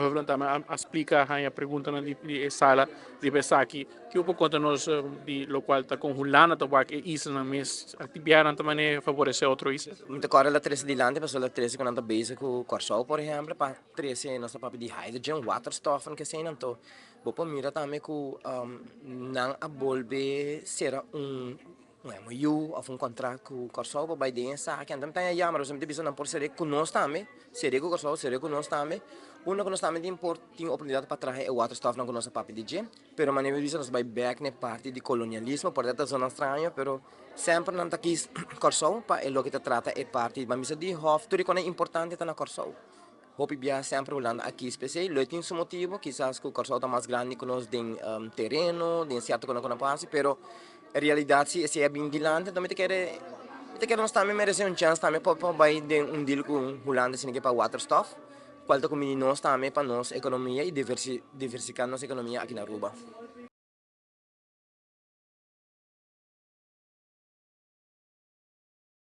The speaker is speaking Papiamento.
Heuvelen tambe a splika haña preguntanan di e sala riba esaki. Kiko por konta nos di lokual ta kon Hulanda ta wak e islanan mes aktibianan ta manera favoresé otro isla? Mi ta kòrda la trese dilanti pasobra la trese ku nan ta bezig ku Kòrsou por ehèmpel pa trese nos ta papia di hydrogen, waterstoffen kesei nan to bo por mira tambe ku nan a bolbe sera un Un MOU of un contract cu Corsou pa bay den esaki. Anto mi ta yama nos, mi ta bisa nan por sere cu nos tambe, sere cu Corsou, sere cu nos tambe. Unda cu nos tambe tin por tin oportunidad pa traha e waterstofnan cu nos a papia di dje. Pero manera mi bisa nos bay bek na e parti di colonialismo, por ta zona straño, pero semper nan ta kies Corsou pa e loke ta trata e parti, ban bisa di hof, tur e cosnan importante ta na Corsou. Hopi bia semper Hulanda a kies p'esei. Lo e tin su motibu, kisas ku Kòrsou ta mas grandi ku nos den tereno, den sierto kosnan ku nan por hasi, pero e realidat si esei a bin dilanti, anto mi ta kere mi ta kere nos tambe meresé un chèns tambe pa pa bai den un deal ku Hulanda esei ke pa waterstof, kual ta kumini nos tambe pa nos ekonomia i diversiká nos ekonomia aki na Aruba.